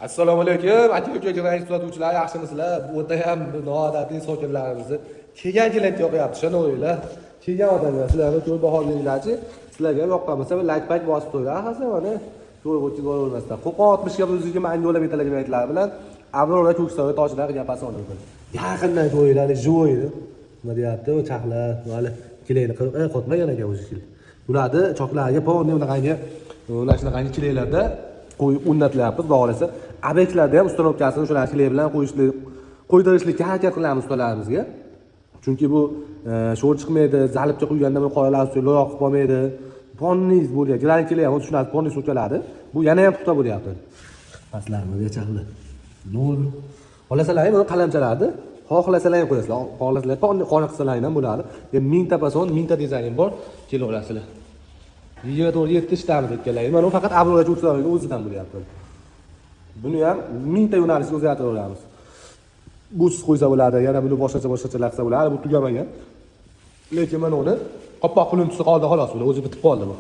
Assalomu alaykum, aka uka jinoyat kuzatuvchilar, yaxshimisizlar? Bu yerda ham noodatiy sokinlarimizni kelgan klient yoqyapti, shuninglar. Kelgan odamlar sizlarni to'y baho beringlarchi, sizlarga ham yoqqan bo'lsa, layk payk bosib qo'yinglar. Axir mana to'g'ri o'tib boravermasdan. Qo'qon 60 ga 120 Angola metallagranitlar bilan Avrora Ko'ksaroy toshidan gapasi oladi. Yaqindan ko'ringlar, живой. Nima deyapti, u chaqlar, hali kelingni qilib, qotmagan ekan o'zi kelin. Bularni choklarga полный unaqangi, ular shunaqangi kelinglarda qo'yib o'rnatilyapmiz, xudo xohlasa. Obyektlarda ham установка sini o'shalar клей bilan qo'yishlik, qo'ydirishlikka harakat qilamiz ustalarimizga. Chunki bu sho'r chiqmaydi, zalibga qo'yganda bu qoralar loy oqib qolmaydi. Полный bo'lgan, granit клей ham xuddi shunaqa полный so'kaladi. Bu yana ham puxta bo'lyapti. Pastlarimizga chaqli. Nol. Xohlasalar ham buni qalamchalarni xohlasalar ham qo'yasizlar. Xohlasalar полный qora qilsalar ham bo'ladi. 1000 ta fason, 1000 ta dizayn bor. Kelib olasizlar. 24/7 ishtamiz aytganlar. Mana bu faqat Avrora Ko'ksaroyning o'zidan bo'lyapti. Buni ham 1000 ta yo'nalishga o'zgartiraveramiz. Busiz qo'ysa bo'ladi, yana buni boshqacha boshqachalar qilsa bo'ladi. Bu tugamagan. Lekin mana uni qopqoq qulun tusi qoldi xolos, buni o'zi bitib qoldi bu.